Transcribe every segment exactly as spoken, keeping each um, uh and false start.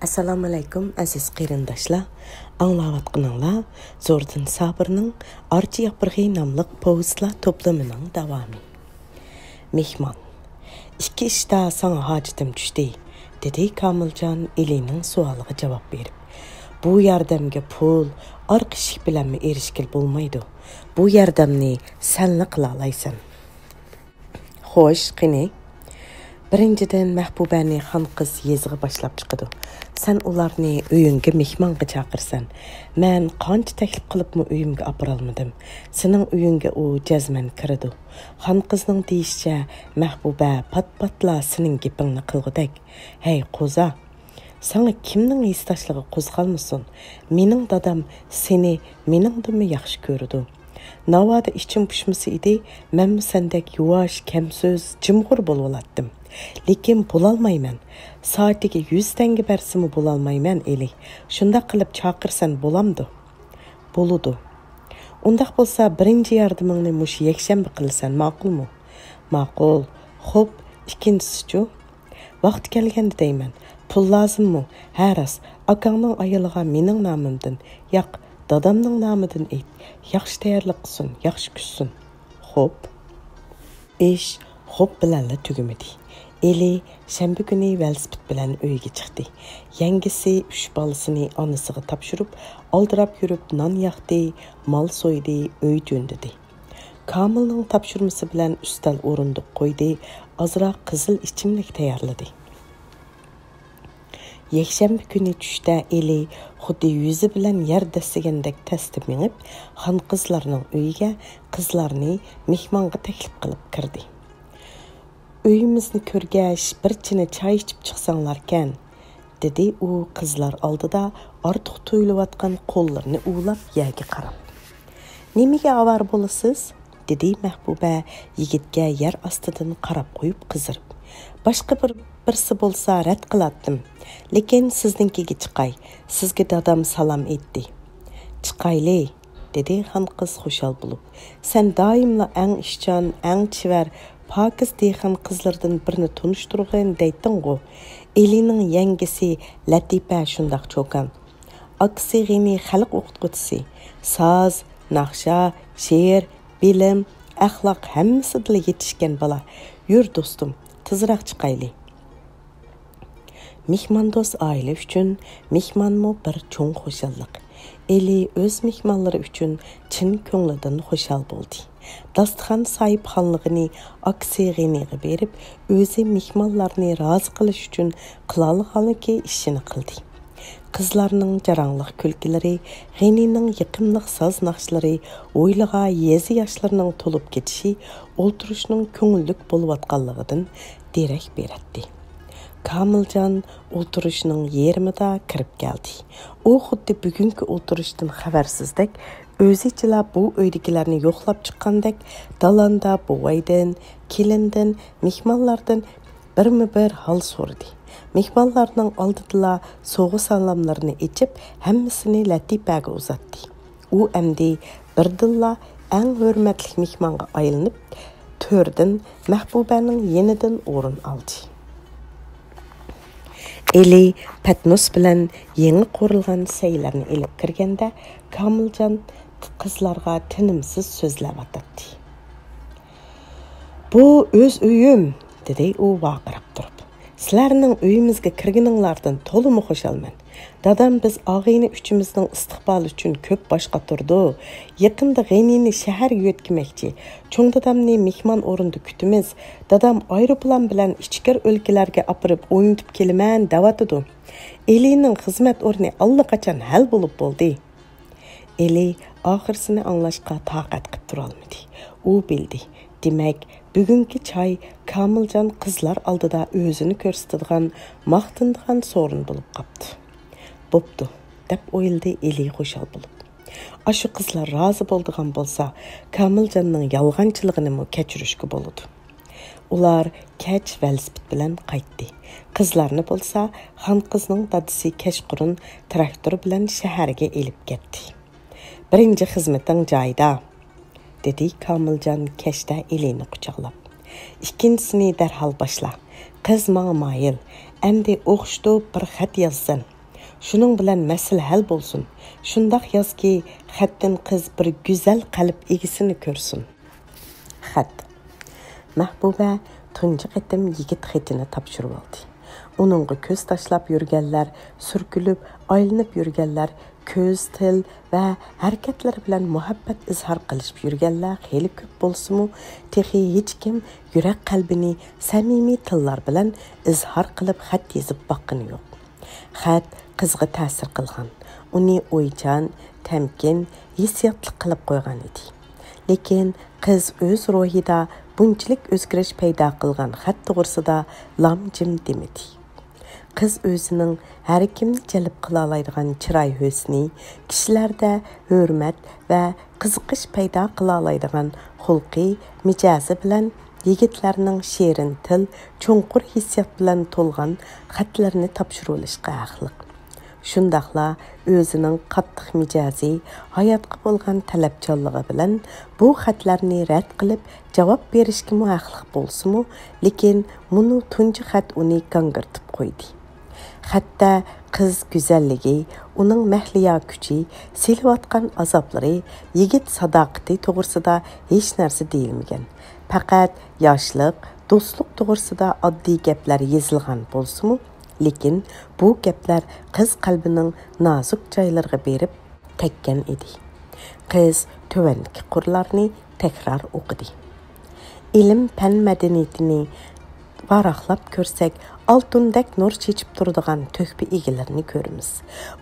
ئەسسالامۇئەلەيكۇم، ئەزىز قېرىنداشلار. ئاڭلاۋاتقىنىڭلار زوردۇن سابىرنىڭ ئارچا ياپرىقى ناملىق پوۋېستلار توپلىمىنىڭ داۋامى. مېھمان. «ئىككى ئىشتا ساڭا ھاجىتىم چۈشتى»، دېدى كامىلجان ئېلىنىڭ سوئالىغا جاۋاب بېرىپ. «بۇ ياردەمگە پۇل، ئارقا ئىشىك بىلەنمۇ ئېرىشكىلى بولمايدۇ. بۇ ياردەمنى سەنلا قىلالايسەن.» «خوش، قېنى؟» «بىرىنچىدىن، مەھبۇبەنى خانقىز يېزىغا باشلاپ چىقىدۇ. سەن ئۇلارنى ئۆيۈڭگە مېھمانغا چاقىرىسەن. مەن قانچە تەكلىپ قىلىپمۇ ئۆيۈمگە ئاپىرالمىدىم. سېنىڭ ئۆيۈڭگە ئۇ جەزمەن كىرىدۇ. خانقىزنىڭ دېيىشىچە، مەھبۇبە پات-پاتلا سېنىڭ گېپىڭنى قىلغۇدەك. ھەي، قوزا! ساڭا كىمنىڭ ھېسداشلىقى قوزغالمىسۇن؟ مېنىڭ دادام سېنى مېنىڭدىنمۇ ياخشى كۆرىدۇ. ناۋادا ئىچىم پۇشمىسا ئىدى، مەنمۇ سەندەك يۇۋاش، كەمسۆز، جىمغۇر بولۇۋالاتتىم. لېكىن بولالمايمەن. سائىتىگە يۈز تەڭگە بەرسىمۇ بولالمايمەن، ئېلى. شۇنداق قىلىپ چاقىرىسەن بولامدۇ؟» «بولىدۇ.» «ئۇنداق بولسا، بىرىنچى ياردىمىڭنى مۇشۇ يەكشەنبە قىلىسەن، ماقۇلمۇ؟» «ماقۇل. خوپ، ئىككىنچىسىچۇ؟» «ۋاقتى كەلگەندە دەيمەن. پۇل لازىممۇ؟» «ھە، راست. ئاكاڭنىڭ ئايالىغا مېنىڭ نامىمدىن، ياق، دادامنىڭ نامىدىن ئېيت. ياخشى تەييارلىق قىلسۇن، ياخشى كۈتسۇن.» «خوپ.» ئىش خوپ بىلەنلا تۈگىمىدى. ئېلى شەنبە كۈنى ۋېلىسىپىت بىلەن ئۆيىگە چىقتى. يەڭگىسى ئۈچ بالىسىنى ئانىسىغا تاپشۇرۇپ، ئالدىراپ يۈرۈپ نان ياقتى، مال سويدى، ئۆي جۆندىدى. كامىلنىڭ تاپشۇرمىسى بىلەن ئۈستەل ئورۇندۇق قويدى، ئازراق قىزىل ئىچىملىك تەييارلىدى. يەكشەنبە كۈنى چۈشتە ئېلى خۇددى يۈزى بىلەن يەر دەسسىگەندەك تەستە مېڭىپ، خانقىزلارنىڭ ئۆيىگە قىزلارنى مېھمانغا تەكلىپ قىلىپ كىردى. «ئۆيىمىزنى كۆرگەچ، بىر چىنە چاي ئىچىپ چىقساڭلاركەن»، دېدى ئۇ قىزلار ئالدىدا ئارتۇق تۇيۇلۇۋاتقان قوللىرىنى ئۇۋىلاپ يەرگە قاراپ. «نېمىگە ئاۋارە بولىسىز؟» دېدى مەھبۇبە يىگىتكە يەر ئاستىدىن قاراپ قويۇپ قىزىرىپ. «باشقا بىر، بىرسى بولسا رەت قىلاتتىم. لېكىن سىزنىڭكىگە چىقاي. سىزگە دادام سالام ئېيتتى.» «چىقايلى»، دېدى خانقىز خۇشال بولۇپ. «سەن دائىملا ئەڭ ئىشچان، ئەڭ چېۋەر، پاكىز دېھقان قىزلىرىدىن بىرنى تونۇشتۇرغىن دەيتتىڭغۇ. ئېلىنىڭ يەڭگىسى لەتىپە شۇنداق چوكان. ئاكىسى غېنى خەلق ئوقۇتقۇچىسى. ساز، ناخشا، شېئىر، بىلىم، ئەخلاق ھەممىسىدىلا يېتىشكەن بالا. يۈر، دوستۇم، تېزراق چىقايلى.» مېھماندوست ئائىلە ئۈچۈن مېھمانمۇ بىر چوڭ خۇشاللىق. ئېلى ئۆز مېھمانلىرى ئۈچۈن چىن كۆڭلىدىن خۇشال بولدى. داستىخان ساھىبخانلىقىنى ئاكىسى غېنىغا بېرىپ، ئۆزى مېھمانلارنى رازى قىلىش ئۈچۈن قىلالىغانلىكى ئىشىنى قىلدى. قىزلارنىڭ جاراڭلىق كۈلكىلىرى، غېنىنىڭ يېقىملىق ساز ناخشىلىرى، ھويلىغا يېزا ياشلىرىنىڭ تولۇپ كېتىشى ئولتۇرۇشنىڭ كۆڭۈللۈك بولۇۋاتقانلىقىدىن دېرەك بېرەتتى. كامىلجان ئولتۇرۇشنىڭ يېرىمىدا كىرىپ كەلدى. ئۇ خۇددى بۈگۈنكى ئولتۇرۇشتىن خەۋەرسىزدەك، ئۆزىچىلا بۇ ئۆيدىكىلەرنى يوقلاپ چىققاندەك، دالاندا بوۋايدىن، كېلىندىن، مېھمانلاردىن بىرمۇ بىر ھال سورىدى. مېھمانلارنىڭ ئالدىدىلا سوۋغا سالاملىرىنى ئېچىپ، ھەممىسىنى لەتىپەگە ئۇزاتتى. ئۇ ئەمدى بىردىنلا ئەڭ ھۆرمەتلىك مېھمانغا ئايلىنىپ، تۆردىن مەھبۇبەنىڭ يېنىدىن ئورۇن ئالدى. ئېلى پەتنۇس بىلەن يېڭى قورۇلغان سەيلەرنى ئېلىپ كىرگەندە، كامىلجان قىزلارغا تىنىمسىز سۆزلەۋاتاتتى. «بۇ ئۆز ئۆيۈم!» دېدى ئۇ ۋارقىراپ تۇرۇپ. «سىلەرنىڭ ئۆيىمىزگە كىرگىنىڭلاردىن تولىمۇ خۇشالمەن. دادام بىز ئاغىنە ئۈچىمىزنىڭ ئىستىقبالى ئۈچۈن كۆپ باش قاتۇرىدۇ. يېقىندا غېنىنى شەھەرگە يۆتكىمەكچى. چوڭ دادامنى مېھمان ئورنىدا كۈتىمىز. دادام ئايروپىلان بىلەن ئىچكىرى ئۆلكىلەرگە ئاپىرىپ ئوينىتىپ كېلىمەن دەۋاتىدۇ. ئېلىنىڭ خىزمەت ئورنى ئاللىقاچان ھەل بولۇپ بولدى.» ئېلى ئاخىرسىنى ئاڭلاشقا تاقەت قىلىپ تۇرالمىدى. ئۇ بىلدى. دېمەك، بۈگۈنكى چاي كامىلجان قىزلار ئالدىدا ئۆزىنى كۆرسىتىدىغان، ماختىنىدىغان سورۇن بولۇپ قاپتۇ. «بوپتۇ» دەپ ئويلىدى ئېلى خۇشال بولۇپ. «ئاشۇ قىزلار رازى بولىدىغان بولسا، كامىلجاننىڭ يالغانچىلىقىنىمۇ كەچۈرۈشكە بولىدۇ.» ئۇلار كەچ ۋېلىسىپىت بىلەن قايتتى. قىزلارنى بولسا خانقىزنىڭ دادىسى كەچقۇرۇن تىراكتور بىلەن شەھەرگە ئېلىپ كەتتى. «بىرىنچى خىزمىتىڭ جايىدا»، دېدى كامىلجان كەچتە ئېلىنى قۇچاقلاپ. «ئىككىنچىسىنى دەرھال باشلا. قىز ماڭا مايىل. ئەمدى ئوخشىتىپ بىر خەت يازىسەن. شۇنىڭ بىلەن مەسىلە ھەل بولسۇن. شۇنداق يازكى، خەتتىن قىز بىر گۈزەل قەلب ئىگىسىنى كۆرسۇن. خەت. مەھبۇبە تۇنجى قېتىم يىگىت خېتىنى تاپشۇرۇۋالدى. ئۇنىڭغا كۆز تاشلاپ يۈرگەنلەر، سۈركىلىپ، ئايلىنىپ يۈرگەنلەر، كۆز، تىل ۋە ھەرىكەتلىرى بىلەن مۇھەببەت ئىزھار قىلىشىپ يۈرگەنلەر خېلى كۆپ بولسىمۇ، تېخى ھېچكىم يۈرەك قەلبىنى سەمىمىي تىللار بىلەن ئىزھار قىلىپ خەت يېزىپ باققىنى يوق. خەت قىزغا تەسىر قىلغان، ئۇنى ئويچان، تەمكىن، ھېسسىياتلىق قىلىپ قويغان ئىدى. لېكىن قىز ئۆز روھىدا بۇنچىلىك ئۆزگىرىش پەيدا قىلغان خەت توغرىسىدا لام-جىم دېمىدى. قىز ئۆزىنىڭ ھەر كىمنى جەلپ قىلالايدىغان چىراي ھۆسنى، كىشىلەردە ھۆرمەت ۋە قىزىقىش پەيدا قىلالايدىغان خۇلقى، مىجەزى بىلەن يىگىتلەرنىڭ شېرىن تىل، چوڭقۇر ھېسسىيات بىلەن تولغان خەتلىرىنى تاپشۇرۇۋېلىشقا ھەقلىق. شۇنداقلا ئۆزىنىڭ قاتتىق مىجەزى، ھاياتقا بولغان تەلەپچانلىقى بىلەن بۇ خەتلەرنى رەت قىلىپ جاۋاب بېرىشكىمۇ ھەقلىق بولسىمۇ، لېكىن مۇنۇ تۇنجى خەت ئۇنى گاڭگىرىتىپ قويدى. خەتتە قىز گۈزەللىكى، ئۇنىڭ مەھلىيا كۈچى، سېلىۋاتقان ئازابلىرى، يىگىت ساداقىتى توغرىسىدا ھېچ نەرسە دېيىلمىگەن. پەقەت ياشلىق، دوستلۇق توغرىسىدا ئاددىي گەپلەر يېزىلغان بولسىمۇ، لېكىن بۇ گەپلەر قىز قەلبىنىڭ نازۇك جايلىرىغا بېرىپ تەگكەن ئىدى. قىز تۆۋەندىكى قۇرلارنى تەكرار ئوقۇدى. ئىلىم-پەن مەدەنىيىتىنى ۋاراقلاپ كۆرسەك، ئالتۇندەك نۇر چېچىپ تۇرىدىغان تۆھپە ئىگىلىرىنى كۆرىمىز.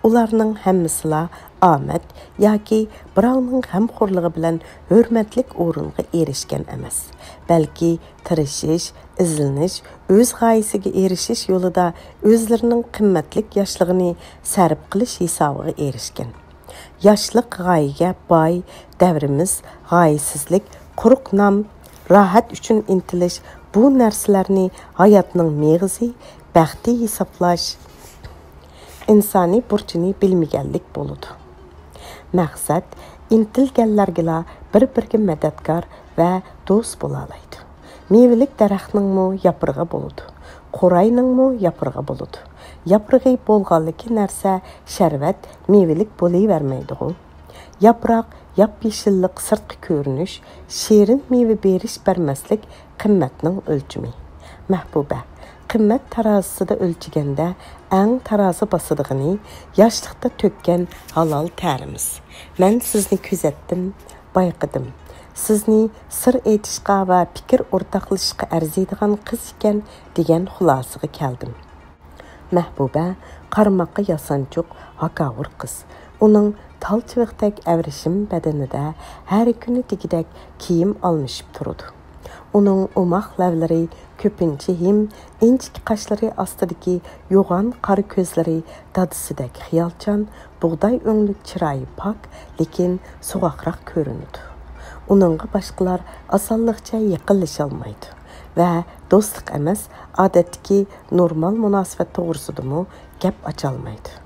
ئۇلارنىڭ ھەممىسىلا ئامەت ياكى بىراۋنىڭ غەمخورلۇقى بىلەن ھۆرمەتلىك ئورۇنغا ئېرىشكەن ئەمەس، بەلكى تىرىشىش، ئىزدىنىش، ئۆز غايىسىگە ئېرىشىش يولىدا ئۆزلىرىنىڭ قىممەتلىك ياشلىقىنى سەرپ قىلىش ھېسابىغا ئېرىشكەن. ياشلىق غايىگە باي، دەۋرىمىز غايىسىزلىك، قۇرۇق نام، راھەت ئۈچۈن ئىنتىلىش، بۇ نەرسىلەرنى ھاياتنىڭ مېغىزى، بەختى ھېسابلاش ئىنسانىي بۇرچىنى بىلمىگەنلىك بولىدۇ. مەقسەت، ئىنتىلگەنلەرگىلا بىر-بىرىگە مەدەتكار ۋە دوست بولالايدۇ. مېۋىلىك دەرەخنىڭمۇ ياپرىقى بولىدۇ، قوراينىڭمۇ ياپرىقى بولىدۇ. ياپرىقى بولغانلىكى نەرسە شەربەت، مېۋىلىك بولۇۋەرمەيدىغۇ. ياپراق، ياپيېشىللىق سىرتقى كۆرۈنۈش، شېرىن مېۋە بېرىش-بەرمەسلىك قىممەتنىڭ ئۆلچىمى. مەھبۇبە، قىممەت تارازىسىدا ئۆلچىگەندە ئەڭ تارازا باسىدىغىنى ياشلىقتا تۆككەن ھالال تەرىمىز. مەن سىزنى كۆزەتتىم، بايقىدىم. سىزنى سىر ئېيتىشقا ۋە پىكىر ئورتاقلىشىشقا ئەرزىيدىغان قىز ئىكەن، دېگەن خۇلاسىگە كەلدىم. مەھبۇبە قارىماققا ياسانچۇق، ھاكاۋۇر قىز. ئۇنىڭ تال چىۋىقتەك ئەۋرىشىم بەدىنىدە ھەر كۈنى دېگۈدەك كىيىم ئالمىشىپ تۇرىدۇ. ئۇنىڭ ئوماق لەۋلىرى، كۆپىنچە ھىم، ئىنچىكە قاشلىرى ئاستىدىكى يوغان قارا كۆزلىرى دادىسىدەك خىيالچان، بۇغداي ئۆڭلۈك چىرايى پاك، لېكىن سوغۇقراق كۆرۈنىدۇ. ئۇنىڭغا باشقىلار ئاسانلىقچە يېقىنلىشالمايدۇ ۋە دوستلۇق ئەمەس، ئادەتتىكى نورمال مۇناسىۋەت توغرىسىدىمۇ گەپ ئاچالمايدۇ.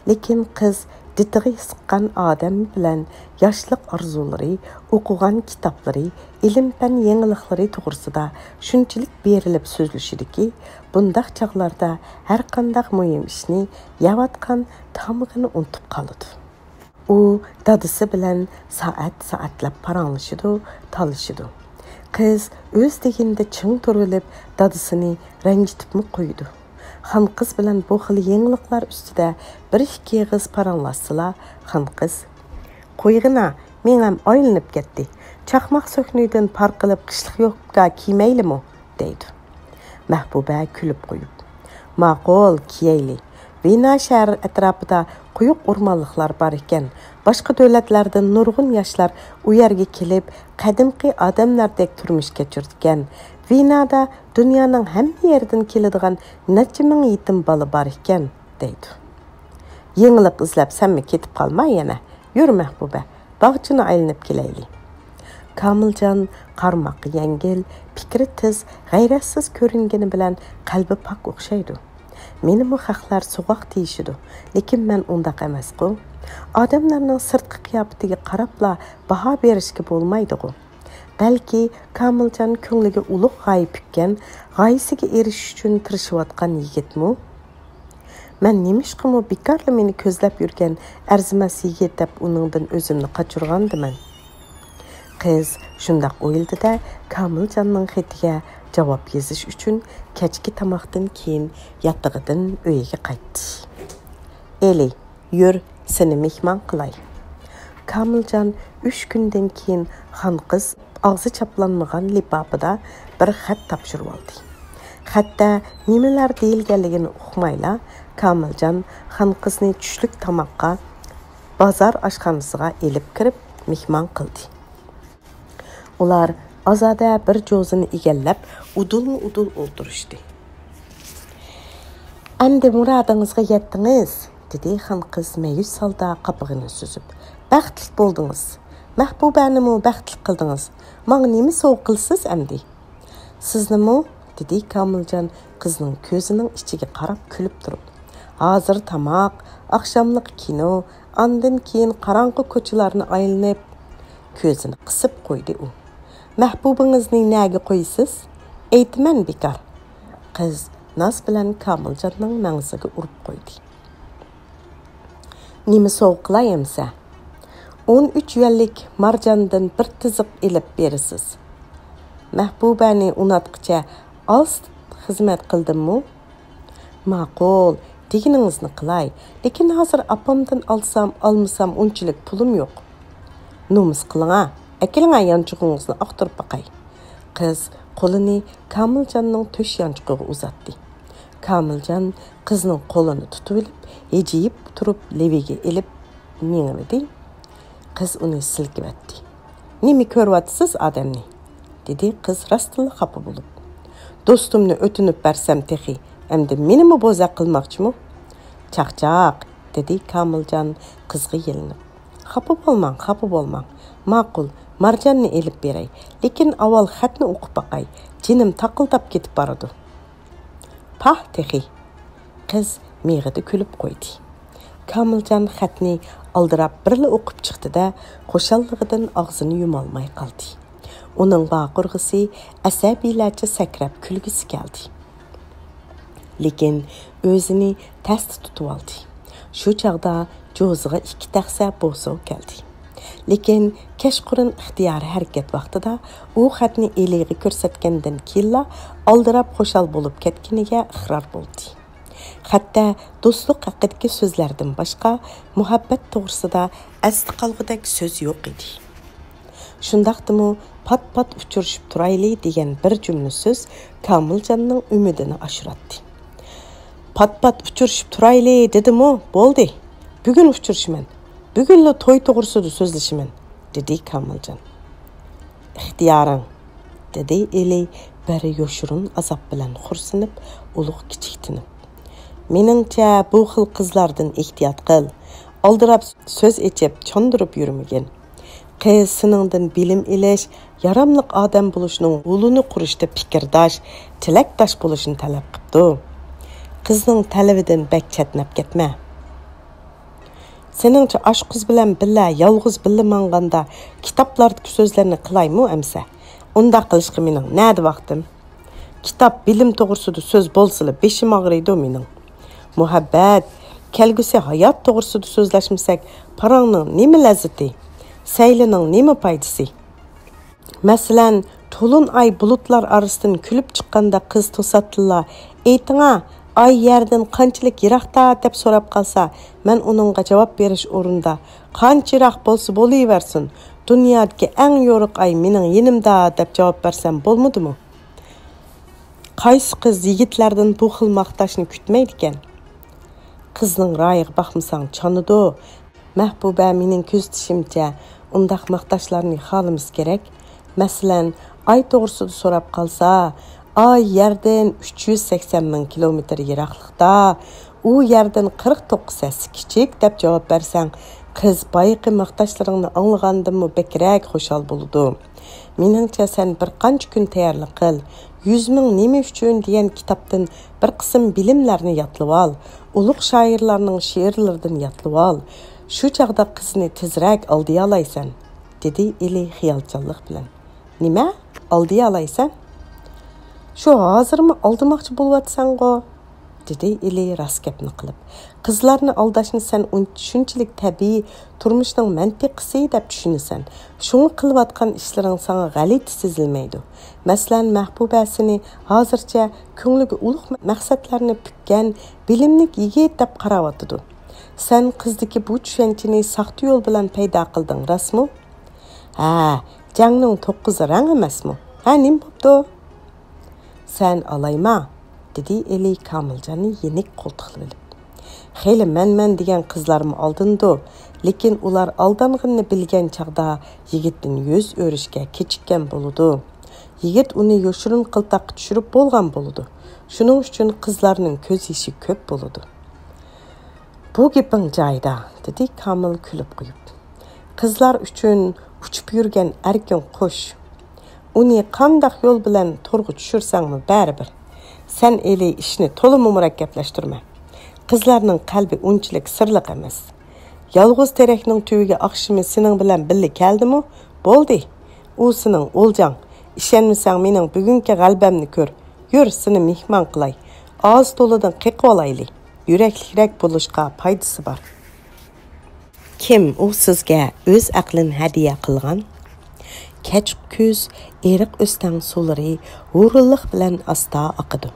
لېكىن قىز دىتىغا سىققان ئادەم بىلەن ياشلىق ئارزۇلىرى، ئوقۇغان كىتابلىرى، ئىلىم-پەن يېڭىلىقلىرى توغرىسىدا شۇنچىلىك بېرىلىپ سۆزلىشىدۇكى، بۇنداق چاغلاردا ھەرقانداق مۇھىم ئىشنى يەۋاتقان تامىقىنى ئۇنتۇپ قالىدۇ. ئۇ دادىسى بىلەن سائەت-سائەتلەپ پاراڭلىشىدۇ، تالىشىدۇ. قىز ئۆز دېگىنىدە چىڭ تۇرۇۋېلىپ، دادىسىنى رەنجىتىپمۇ قويىدۇ. خانقىز بىلەن بۇ خىل يېڭىلىقلار ئۈستىدە بىر ئىككى ئېغىز پاراڭلاشسىلا، خانقىز، «قويغىنا، مېڭەم ئايلىنىپ كەتتى. چاقماق سۆكنىدىن پار قىلىپ قىشلىق يوپكا كىيمەيلىمۇ؟» دەيدۇ. مەھبۇبە كۈلۈپ قويۇپ، «ماقۇل، كىيەيلى. ۋېنا شەھىرى ئەتراپىدا قويۇق ئورمانلىقلار بار ئىكەن. باشقا دۆلەتلەردىن نۇرغۇن ياشلار ئۇ يەرگە كېلىپ، قەدىمكى ئادەملەردەك تۇرمۇش كەچۈرىدىكەن. ۋېنادا دۇنيانىڭ ھەممە يېرىدىن كېلىدىغان نەچچە مىڭ يېتىم بالا بار ئىكەن» دەيدۇ. «يېڭىلىق ئىزلەپ سەنمۇ كېتىپ قالما يەنە. يۈر، مەھبۇبە، باغچىنى ئايلىنىپ كېلەيلى.» كامىلجان قارىماققا يەڭگىل، پىكرى تېز، غەيرەتسىز كۆرۈنگىنى بىلەن قەلبى پاك ئوخشايدۇ. مېنىمۇ خەقلەر سوغۇق دېيىشىدۇ، لېكىن مەن ئۇنداق ئەمەسقۇ. ئادەملەرنىڭ سىرتقى قىياپىتىگە قاراپلا باھا بېرىشكە بولمايدىغۇ. بەلكى كامىلجان كۆڭلىگە ئۇلۇغ غايە پۈككەن، غايىسىگە ئېرىشىش ئۈچۈن تىرىشىۋاتقان يىگىتمۇ؟ مەن نېمىشقىمۇ بىكارلا مېنى كۆزلەپ يۈرگەن ئەرزىمەس يىگىت دەپ ئۇنىڭدىن ئۆزۈمنى قاچۇرغانىدىمەن؟ قىز شۇنداق ئويلىدى-دە، كامىلجاننىڭ خېتىگە جاۋاب يېزىش ئۈچۈن كەچكى تاماقتىن كېيىن ياتىقىدىن ئۆيىگە قايتتى. ئېلى، يۈر، سېنى مېھمان قىلاي. كامىلجان ئۈچ كۈندىن كېيىن خانقىز ئاغزى چاپلانمىغان لىپاپىدا بىر خەت تاپشۇرۇۋالدى. خەتتە نېمىلەر دېيىلگەنلىكىنى ئۇقمايلا، كامىلجان خانقىزنى چۈشلۈك تاماققا بازار ئاشخانىسىغا ئېلىپ كىرىپ مېھمان قىلدى. ئۇلار ئازادە بىر جوزىنى ئىگىلەپ، ئۇدۇلمۇ ئۇدۇل ئولتۇرۇشتى. ئەمدى مۇرادىڭىزغا يەتتىڭىز، دېدى خانقىز مەيۈس ھالدا قاپىقىنى سۈزۈپ. بەختلىك بولدىڭىز. مەھبۇبەنىمۇ بەختلىك قىلدىڭىز. ماڭا نېمە سوۋغا قىلىسىز ئەمدى؟ سىزنىمۇ؟ دېدى كامىلجان قىزنىڭ كۆزىنىڭ ئىچىگە قاراپ كۈلۈپ تۇرۇپ. ھازىر تاماق، ئاخشاملىق كىنو، ئاندىن كېيىن قاراڭغۇ كوچىلارنى ئايلىنىپ، كۆزىنى قىسىپ قويدى ئۇ. مەھبۇبىڭىزنى نەگە قويىسىز؟ ئېيتىمەن بىكار. قىز ناز بىلەن كامىلجاننىڭ مەڭزىگە ئۇرۇپ قويدى. نېمە سوۋغا قىلاي ئەمسە؟ ئون ئۈچ يۈەنلىك مارجاندىن بىر تىزىق ئېلىپ بېرىسىز. مەھبۇبەنى ئۇناتقىچە ئاز خىزمەت قىلدىممۇ؟ ماقۇل، دېگىنىڭىزنى قىلاي، لېكىن ھازىر ئاپامدىن ئالسام، ئالمىسام ئۇنچىلىك پۇلۇم يوق. نومۇس قىلىڭا، ئەكېلىڭە يانچۇقىڭىزنى ئاختۇرۇپ باقاي. قىز قولىنى كامىلجاننىڭ تۆش يانچۇقىغا ئۇزاتتى. كامىلجان قىزنىڭ قولىنى تۇتۇۋېلىپ، ھىجىيىپ تۇرۇپ لېۋىگە ئېلىپ مېڭىۋىدى. قىز ئۇنى سىلكىۋەتتى. نېمە كۆرۈۋاتىسىز ئادەمنى؟ دېدى قىز راستتىنلا خاپا بولۇپ. دوستۇمنى ئۆتۈنۈپ بەرسەم تېخى، ئەمدى مېنىمۇ بوزەك قىلماقچىمۇ؟ چاقچاق، دېدى كامىلجان قىزغا يېلىنىپ. خاپا بولماڭ، خاپا بولماڭ. ماقۇل، مارجاننى ئېلىپ بېرەي، لېكىن ئاۋۋال خەتنى ئوقۇپ باقاي، جېنىم تاقىلداپ كېتىپ بارىدۇ. پاھ تېخى! قىز مىغىدە كۈلۈپ قويدى. كامىلجان خەتنى ئالدىراپ بىرلا ئوقۇپ چىقتى-دە، خۇشاللىقىدىن ئاغزىنى يۇمالماي قالدى. ئۇنىڭ ۋارقىرىغۇسى ئەسەبىيلەرچە سەكرەپ كۈلگۈسى كەلدى. لېكىن ئۆزىنى تەستە تۇتۇۋالدى. شۇ چاغدا جوزىغا ئىككى تەخسە بوسۇغا كەلدى. لېكىن كەچقۇرۇن ئىختىيارىي ھەرىكەت ۋاقتىدا ئۇ خەتنى ئېلىغا كۆرسەتكەندىن كېيىنلا ئالدىراپ خۇشال بولۇپ كەتكىنىگە ئىقرار بولدى. خەتتە دوستلۇق ھەققىدىكى سۆزلەردىن باشقا، مۇھەببەت توغرىسىدا ئەستە قالغۇدەك سۆز يوق ئىدى. شۇنداقتىمۇ پات-پات ئۇچرىشىپ تۇرايلى دېگەن بىر جۈملە سۆز كامىلجاننىڭ ئۈمىدىنى ئاشۇراتتى. پات-پات ئۇچرىشىپ تۇرايلى دېدىمۇ، بولدى، بۈگۈن ئۇچرىشىمەن، بۈگۈنلا توي توغرىسىدا سۆزلىشىمەن، دېدى كامىلجان. ئىختىيارىڭ، دېدى ئېلى بىر يوشۇرۇن ئازاب بىلەن خورسىنىپ، ئۇلۇغ كىچىك تىنىپ. مېنىڭچە، بۇ خىل قىزلاردىن ئېھتىيات قىل. ئالدىراپ سۆز ئېچىپ، چاندۇرۇپ يۈرمىگىن. قىز سېنىڭدىن بىلىم ئېلىش، ياراملىق ئادەم بولۇشنىڭ يولىنى قۇرۇشتا پىكىرداش، تىلەكداش بولۇشنى تەلەپ قىپتۇ. قىزنىڭ تەلىپىدىن بەك چەتنەپ كەتمە. سېنىڭچە ئاشۇ قىز بىلەن بىللە، يالغۇز بىللە ماڭغاندا كىتابلاردىكى سۆزلەرنى قىلايمۇ ئەمسە؟ ئۇنداق قىلىشقا مېنىڭ نەدە ۋاقتىم؟ كىتاب، بىلىم توغرىسىدا سۆز بولسىلا بېشىم ئاغرىيدۇ مېنىڭ. مۇھەببەت، كەلگۈسى ھايات توغرىسىدا سۆزلەشمىسەك، پاراڭنىڭ نېمە لەززىتى؟ سەيلىنىڭ نېمە پايدىسى؟ مەسىلەن، تولۇن ئاي بۇلۇتلار ئارىسىدىن كۈلۈپ چىققاندا قىز توساتتىنلا، ئېيتىڭا، ئاي يەردىن قانچىلىك يىراقتا؟ دەپ سوراپ قالسا، مەن ئۇنىڭغا جاۋاب بېرىش ئورنىدا، قانچە يىراق بولسا بولۇۋەرسۇن، دۇنيادىكى ئەڭ يورۇق ئاي مېنىڭ يېنىمدا، دەپ جاۋاب بەرسەم بولمىدىمۇ؟ قايسى قىز يىگىتلەردىن بۇ خىل ماختاشنى كۈتمەيدىكەن؟ قىزنىڭ رايىغا باقمىساڭ چانىدۇ. مەھبۇبە، مېنىڭ كۆزىتىشىمچە، ئۇنداق ماختاشلارنى خالىمىسا كېرەك. مەسىلەن، ئاي توغرىسىدا سوراپ قالسا، ئاي يەردىن ئۈچ يۈز سەكسەن مىڭ كىلومېتىر يىراقلىقتا، ئۇ يەردىن قىرىق توققۇز ھەسسە كىچىك، دەپ جاۋاب بەرسەڭ، قىز بايىقى ماختاشلىرىڭنى ئاڭلىغاندىنمۇ بەكرەك خۇشال بولىدۇ. مېنىڭچە، سەن بىر قانچە كۈن تەييارلىق قىل. «يۈز مىڭ نېمە ئۈچۈن» دېگەن كىتابتىن بىر قىسىم بىلىملەرنى يادلىۋال. ئۇلۇغ شائىرلارنىڭ شېئىرلىرىدىن يادلىۋال. شۇ چاغدا قىزنى تېزرەك ئالدىيالايسەن، دېدى ئېلى خىيالچانلىق بىلەن. نېمە؟ ئالدىيالايسەن؟ شۇ ھازىرمۇ ئالدىماقچى بولۇۋاتىسەنغۇ؟ دېدى ئېلى راست گەپنى قىلىپ. قىزلارنى ئالداشنى سەن ئۇن-، شۇنچىلىك تەبىئىي، تۇرمۇشنىڭ مەنتىقىسى دەپ چۈشىنىسەن. شۇڭا قىلىۋاتقان ئىشلىرىڭ ساڭا غەلىتە سېزىلمەيدۇ. مەسىلەن، مەھبۇبە سېنى ھازىرچە كۆڭلىگە ئۇلۇغ مەقسەتلەرنى پۈككەن، بىلىملىك يىگىت دەپ قاراۋاتىدۇ. سەن قىزدىكى بۇ چۈشەنچىنى ساختا يول بىلەن پەيدا قىلدىڭ، راستمۇ؟ ھە، جەڭنىڭ توققۇزى رەڭ ئەمەسمۇ؟ ھە، نېمە بوپتۇ؟ سەن ئالايما، دېدى ئېلى كامىلجاننى يېنىك قولتۇقلىۋېلىپ. خېلى مەن-مەن دېگەن قىزلارمۇ ئالدىنىدۇ، لېكىن ئۇلار ئالدانغىنىنى بىلگەن چاغدا يىگىتتىن يۈز ئۆرۈشكە كېچىككەن بولىدۇ. يىگىت ئۇنى يوشۇرۇن قىلتاققا چۈشۈرۈپ بولغان بولىدۇ. شۇنىڭ ئۈچۈن قىزلارنىڭ كۆز يېشى كۆپ بولىدۇ. بۇ گېپىڭ جايىدا، دېدى كامىل كۈلۈپ قويۇپ. قىزلار ئۈچۈن ئۇچۇپ يۈرگەن ئەركىن قۇش. ئۇنى قانداق يول بىلەن تورغا چۈشۈرسەڭمۇ بەرىبىر. سەن ئېلى ئىشنى تولىمۇ مۇرەككەپلەشتۈرمە. قىزلارنىڭ قەلبى ئۇنچىلىك سىرلىق ئەمەس. يالغۇز تېرەكنىڭ تۈۋىگە ئاخشىمى سېنىڭ بىلەن بىللە كەلدىمۇ؟ بولدى. ئۇ سېنىڭ ئولجاڭ. ئىشەنمىسەڭ مېنىڭ بۈگۈنكى غەلىبەمنى كۆر. يۈر، سېنى مېھمان قىلاي. ئاز تولىدىن قېقىۋالايلى. يۈرەكلىكرەك بولۇشقا پايدىسى بار. كىم ئۇ سىزگە ئۆز ئەقلىنى ھەدىيە قىلغان؟ كەچ كۈز ئېرىق ئۆستەڭ سۇلىرى ھۇرۇنلۇق بىلەن ئاستا ئاقىدۇ.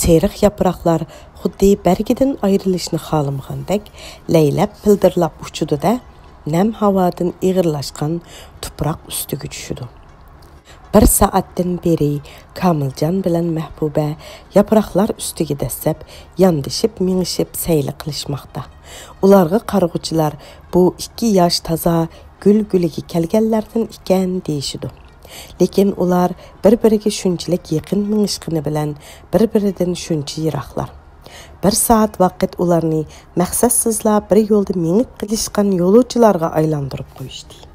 سېرىق ياپراقلار خۇددى بەرگىدىن ئايرىلىشنى خالىمىغاندەك لەيلەپ پىلدىرلاپ ئۇچىدۇ-دە، نەم ھاۋادىن ئېغىرلاشقان تۇپراق ئۈستىگە چۈشىدۇ. بىر سائەتتىن بېرى كامىلجان بىلەن مەھبۇبە ياپراقلار ئۈستىگە دەسسەپ، ياندىشىپ مېڭىشىپ سەيلە قىلىشماقتا. ئۇلارغا قارىغۇچىلار بۇ ئىككى ياش تازا گۈل گۈلىگە كەلگەنلەردىن ئىكەن دېيىشىدۇ. لېكىن ئۇلار بىر-بىرىگە شۇنچىلىك يېقىن مېڭىشقىنى بىلەن بىر-بىرىدىن شۇنچە يىراقلار. بىر سائەت ۋاقىت ئۇلارنى مەقسەتسىزلا بىر يولدا مېڭىپ قېلىشقان يولۇچىلارغا ئايلاندۇرۇپ قويۇشتى.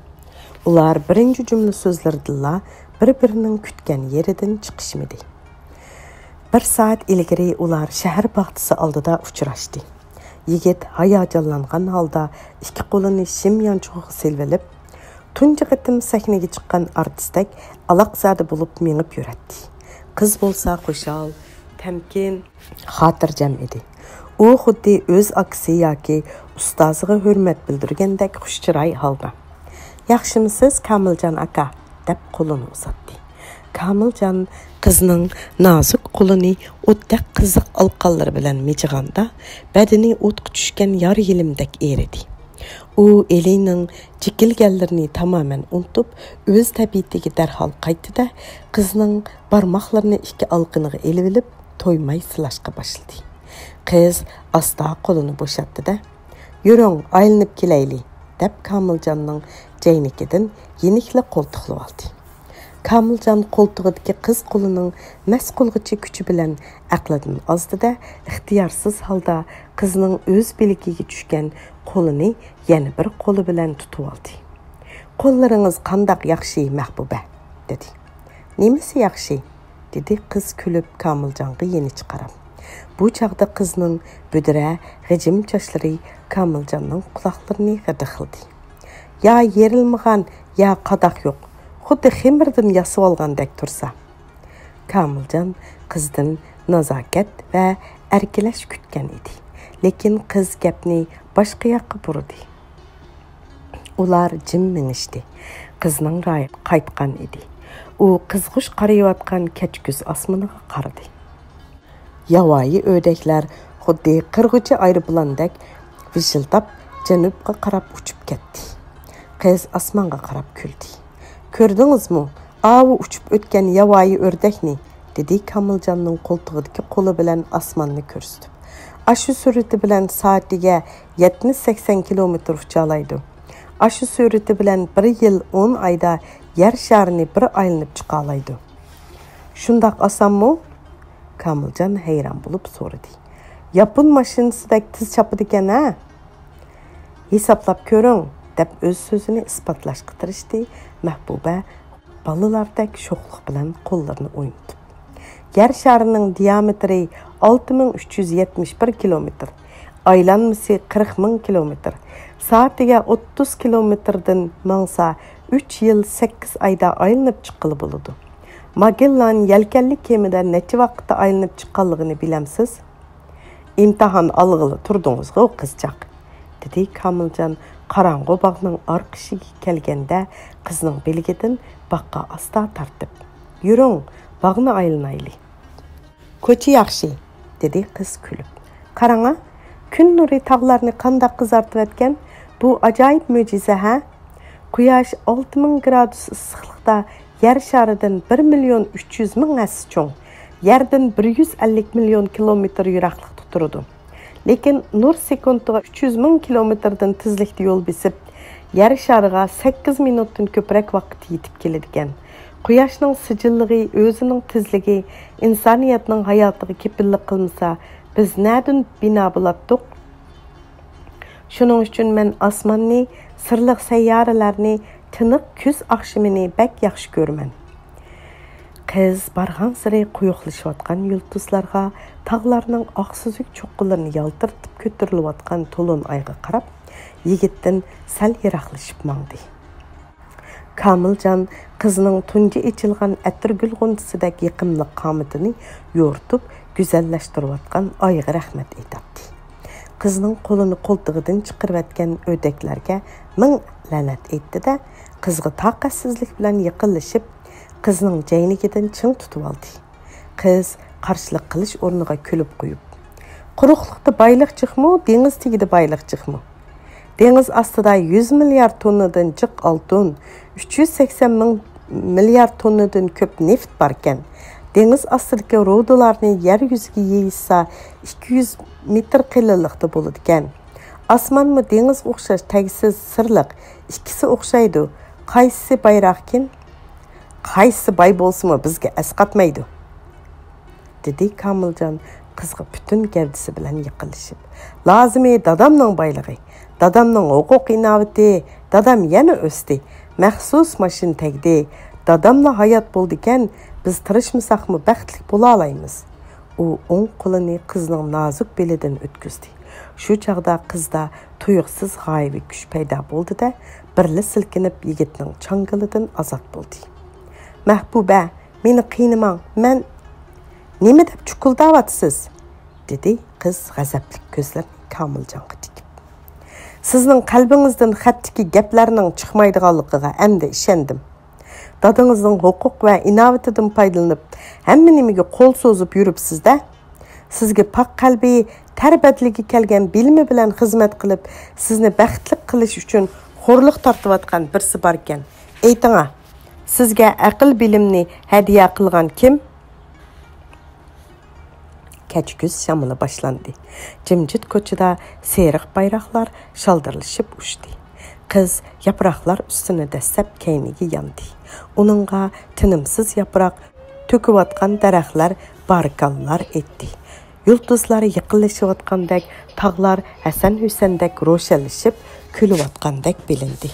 ئۇلار بىرىنچى جۈملە سۆزلىرىدىنلا بىر-بىرىنىڭ كۈتكەن يېرىدىن چىقىشمىدى. بىر سائەت ئىلگىرى ئۇلار شەھەر باغچىسى ئالدىدا ئۇچراشتى. يىگىت ھاياجانلانغان ھالدا ئىككى قولىنى شىم يانچۇقىغا سېلىۋېلىپ، تۇنجى قېتىم سەھنىگە چىققان ئارتىستەك ئالاقزادە بولۇپ مېڭىپ يۈرەتتى. قىز بولسا خۇشال، تەمكىن، خاتىرجەم ئىدى. ئۇ خۇددى ئۆز ئاكىسى ياكى ئۇستازىغا ھۆرمەت بىلدۈرگەندەك خۇش چىراي ھالدا، «ياخشىمۇسىز، كامىلجان ئاكا؟» دەپ قولىنى ئۇزاتتى. كامىلجان قىزنىڭ نازۇك قولىنى ئوتتەك قىزىق ئالىقانلىرى بىلەن مىجىغاندا، بەدىنى ئوتقا چۈشكەن يار يېلىمدەك ئېرىدى. ئۇ ئېلىنىڭ جېكىلگەنلىرىنى تامامەن ئۇنتۇپ، ئۆز تەبىئىتىگە دەرھال قايتتى-دە، قىزنىڭ بارماقلىرىنى ئىككى ئالىقىنىغا ئېلىۋېلىپ، تويماي سىلاشقا باشلىدى. قىز ئاستا قولىنى بوشاتتى-دە، «يۈرۈڭ، ئايلىنىپ كېلەيلى» دەپ، كامىلجاننىڭ جەينىكىدىن يېنىكلا قولتۇقلىۋالدى. كامىلجان قولتۇقىدىكى قىز قولىنىڭ مەس قىلغۇچى كۈچى بىلەن ئەقلىدىن ئازدى-دە، ئىختىيارسىز ھالدا قىزنىڭ ئۆز بىلىكىگە چۈشكەن قولىنى يەنە بىر قولى بىلەن تۇتۇۋالدى. «قوللىرىڭىز قانداق ياخشى، مەھبۇبە!» دېدى. «نېمىسى ياخشى؟» دېدى قىز كۈلۈپ كامىلجانغا يېنىچە قاراپ. بۇ چاغدا قىزنىڭ بۈدرە، غىجىم چاچلىرى كامىلجاننىڭ قۇلاقلىرىنى غىدىقلىدى. «يا يېرىلمىغان، يا قاداق يوق، خۇددى خېمىردىن ياسىۋالغاندەك تۇرسا.» كامىلجان قىزدىن نازاكەت ۋە ئەركىلەش كۈتكەن ئىدى، لېكىن قىز گەپنى باشقا ياققا بۇرىدى. ئۇلار جىم مېڭىشتى. قىزنىڭ رايى قايتقان ئىدى. ئۇ قىزغۇش قارىيىۋاتقان كەچكۈز ئاسمىنىغا قارىدى. ياۋايى ئۆردەكلەر خۇددى قىرغۇچى ئايروپىلاندەك ۋىژىلداپ جەنۇبقا قاراپ ئۇچۇپ كەتتى. قىز ئاسمانغا قاراپ كۈلدى. «كۆردىڭىزمۇ، ئاۋۇ ئۇچۇپ ئۆتكەن ياۋايى ئۆردەكنى؟» دېدى كامىلجاننىڭ قولتۇقىدىكى قولى بىلەن ئاسماننى كۆرسىتىپ. «ئاشۇ سۈرئىتى بىلەن سائىتىگە يەتمىش سەكسەن كىلومېتىر ئۇچالايدۇ. ئاشۇ سۈرئىتى بىلەن بىر يىل ئون ئايدا يەر شارىنى بىر ئايلىنىپ چىقالايدۇ.» «شۇنداق ئاسانمۇ؟» كامىلجان ھەيران بولۇپ سورىدى. «ياپون ماشىنىسىدەك تېز چاپىدىكەن ھە؟» «ھېسابلاپ كۆرۈڭ» دەپ ئۆز سۆزىنى ئىسپاتلاشقا تىرىشتى مەھبۇبە بالىلاردەك شوخلۇق بىلەن قوللىرىنى ئوينىتىپ. «يەر شارىنىڭ دىيامېتىرى ئالتە مىڭ ئۈچ يۈز يەتمىش بىر كىلومېتىر، ئايلانمىسى قىرىق مىڭ كىلومېتىر، سائىتىگە ئوتتۇز كىلومېتىردىن ماڭسا، ئۈچ يىل سەككىز ئايدا ئايلىنىپ چىققىلى بولىدۇ. ماگېللان يەلكەنلىك كېمىدە نەچچە ۋاقىتتا ئايلىنىپ چىققانلىقىنى بىلەمسىز؟ ئىمتىھان ئالغىلى تۇردىڭىزغۇ، قىزچاق، دېدى كامىلجان قاراڭغۇ باغنىڭ ئارقا ئىشىكىگە كەلگەندە قىزنىڭ بىلىكىدىن باغقا ئاستا تارتىپ. يۈرۈڭ، باغنى ئايلىنايلى. كوچا ياخشى، دېدى قىز كۈلۈپ. قاراڭا، كۈن نۇرى تاغلارنى قانداق قىزارتىۋەتكەن. بۇ ئاجايىپ مۆجىزە ھە؟ قۇياش ئالتە مىڭ گرادۇس ئىسسىقلىقتا يەر شارىدىن بىر مىليون ئۈچ يۈز مىڭ ھەسسە چوڭ، يەردىن بىر يۈز ئەللىك مىليون كىلومېتىر يىراقلىقتا تۇرىدۇ. لېكىن نۇر سېكۇنتىغا ئۈچ يۈز مىڭ كىلومېتىردىن تېزلىكتە يول بېسىپ، يەر شارىغا سەككىز مىنۇتتىن كۆپرەك ۋاقىتتا يېتىپ كېلىدىكەن. قۇياشنىڭ سىجىللىقى، ئۆزىنىڭ تېزلىكى ئىنسانىيەتنىڭ ھاياتىغا كېپىللىك قىلمىسا، بىز نەدىن بىنا بولاتتۇق؟ شۇنىڭ ئۈچۈن مەن ئاسماننى، سىرلىق سەييارىلەرنى، تىنىق كۈز ئاخشىمىنى بەك ياخشى كۆرىمەن. قىز بارغانسېرى قويۇقلىشىۋاتقان يۇلتۇزلارغا، تاغلارنىڭ ئاق سۈزۈك چوققىلىرىنى يالتىرىتىپ كۆتۈرۈلۈۋاتقان تولۇن ئايغا قاراپ، يىگىتتىن سەل يىراقلىشىپ ماڭدى. كامىلجان قىزنىڭ تۇنجى ئېچىلغان ئەتىرگۈل غۇنچىسىدەك يېقىملىق قامىتىنى يورۇتۇپ، گۈزەللەشتۈرۈۋاتقان ئايغا رەھمەت ئېيتاتتى. قىزنىڭ قولىنى قولتۇقىدىن چىقىرىۋەتكەن ئۆدەكلەرگە مىڭ لەنەت ئېيتتى-دە، قىزغا تاقەتسىزلىك بىلەن يېقىنلىشىپ، قىزنىڭ جەينىكىدىن چىڭ تۇتۇۋالدى. قىز قارشىلىق قىلىش ئورنىغا كۈلۈپ قويۇپ، قۇرۇقلۇقتا بايلىق جىقمۇ، دېڭىز تېگىدە بايلىق جىقمۇ؟ دېڭىز ئاستىدا يۈز مىليارد توننىدىن جىق ئالتۇن، ئۈچ يۈز سەكسەن مىڭ مىليارد توننىدىن كۆپ نېفىت باركەن. دېڭىز ئاستىدىكى رۇدىلارنى يەر يۈزىگە يېيىشسا، ئىككى يۈز مېتىر قېلىنلىقتا بولىدىكەن. ئاسمانمۇ دېڭىزغا ئوخشاش تەگسىز، سىرلىق، ئىككىسى ئوخشايدۇ. قايسىسى بايراقكىن؟ قايسىسى باي بولسىمۇ، بىزگە ئەسقاتمايدۇ، دېدى كامىلجان قىزغا پۈتۈن گەۋدىسى بىلەن يېقىنلىشىپ. لازىمى دادامنىڭ بايلىقى، دادامنىڭ ھوقۇق ئىناۋىتى، دادام يەنە ئۆستى، مەخسۇس ماشىنا تەگدى. داداملا ھايات بولىدىكەن، بىز تىرىشمىساقمۇ بەختلىك بولالايمىز. ئۇ ئوڭ قولىنى قىزنىڭ نازۇك بېلىدىن ئۆتكۈزدى. شۇ چاغدا قىزدا تۇيۇقسىز غايىۋى كۈچ پەيدا بولدى-دە، بىرلا سىلكىنىپ يىگىتنىڭ چاڭگىلىدىن ئازاد بولدى. مەھبۇبە، مېنى قىينىماڭ، مەن. نېمە دەپ چۇكۇلداۋاتىسىز؟ دېدى قىز غەزەپلىك كۆزلىرىنى كامىلجانغا تىكىپ. سىزنىڭ قەلبىڭىزدىن خەتتىكى گەپلەرنىڭ چىقمايدىغانلىقىغا ئەمدى ئىشەندىم. دادىڭىزنىڭ ھوقۇق ۋە ئىناۋىتىدىن پايدىلىنىپ، ھەممە نېمىگە قول سوزۇپ يۈرۈپسىز-دە. سىزگە پاك قەلبى، تەر بەدىلىگە كەلگەن بىلىمى بىلەن خىزمەت قىلىپ، سىزنى بەختلىك قىلىش ئۈچۈن خورلۇق تارتىۋاتقان بىرسى باركەن. ئېيتىڭا، سىزگە ئەقىل بىلىمنى ھەدىيە قىلغان كىم؟ كەچكۈز شامىلى باشلاندى. جىمجىت كوچىدا سېرىق بايراقلار شالدىرلىشىپ ئۇچتى. قىز ياپراقلار ئۈستىنى دەسسەپ كەينىگە ياندى. ئۇنىڭغا تىنىمسىز ياپراق تۆكۈۋاتقان دەرەخلەر بارىكاللار ئېيتتى. يۇلتۇزلار يېقىنلىشىۋاتقاندەك، تاغلار ھەسەن-ھۈسەندەك روشەنلىشىپ كۈلۈۋاتقاندەك بىلىندى.